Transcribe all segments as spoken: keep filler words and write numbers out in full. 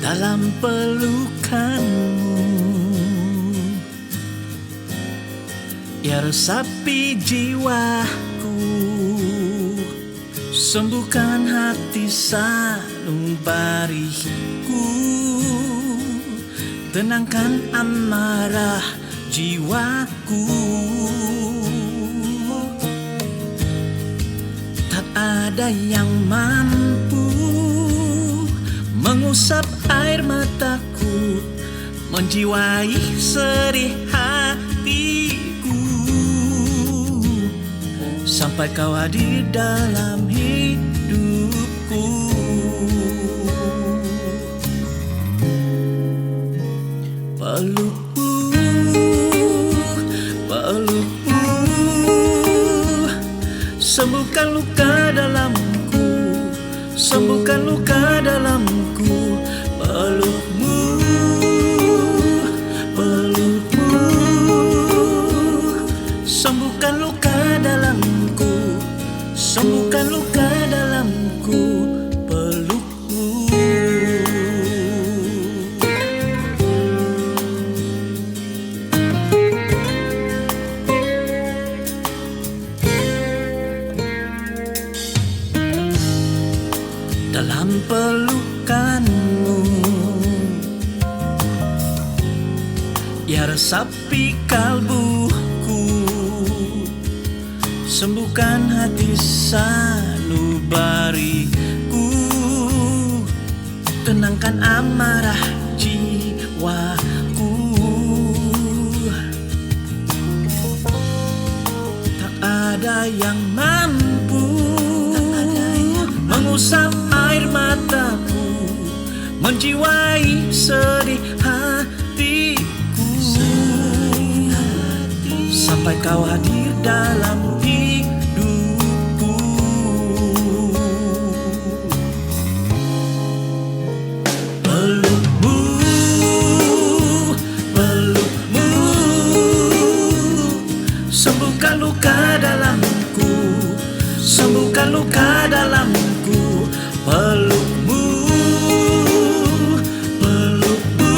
Dalam pelukanmu, ia resapi jiwaku. Sembuhkan hati sanubariku, tenangkan amarah jiwaku. Tak ada yang mampu mengusap air mataku, menjiwai sedih hatiku, sampai kau hadir dalam hidupku. Pelukmu, pelukmu, sembuhkan luka dalamku, sembuhkan luka dalamku. Pelukmu, pelukmu, sembuhkan luka dalamku, sembuhkan luka dalamku. Pelukmu. Dalam pelukanmu, ia resapi kalbuku, sembuhkan hati sanubariku, tenangkan amarah jiwaku. Tak ada yang mampu mengusap air mataku, menjiwai sedih hatiku, sampai kau hadir dalam hidupku. Pelukmu, pelukmu, sembuhkan luka dalamku, sembuhkan luka dalamku. Pelukmu, pelukmu,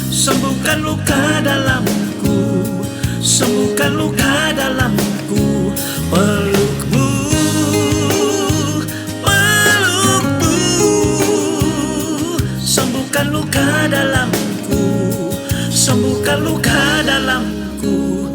sembuhkan luka dalamku, sembuhkan luka dalamku. Pelukmu, pelukmu, sembuhkan luka dalamku, sembuhkan luka dalamku.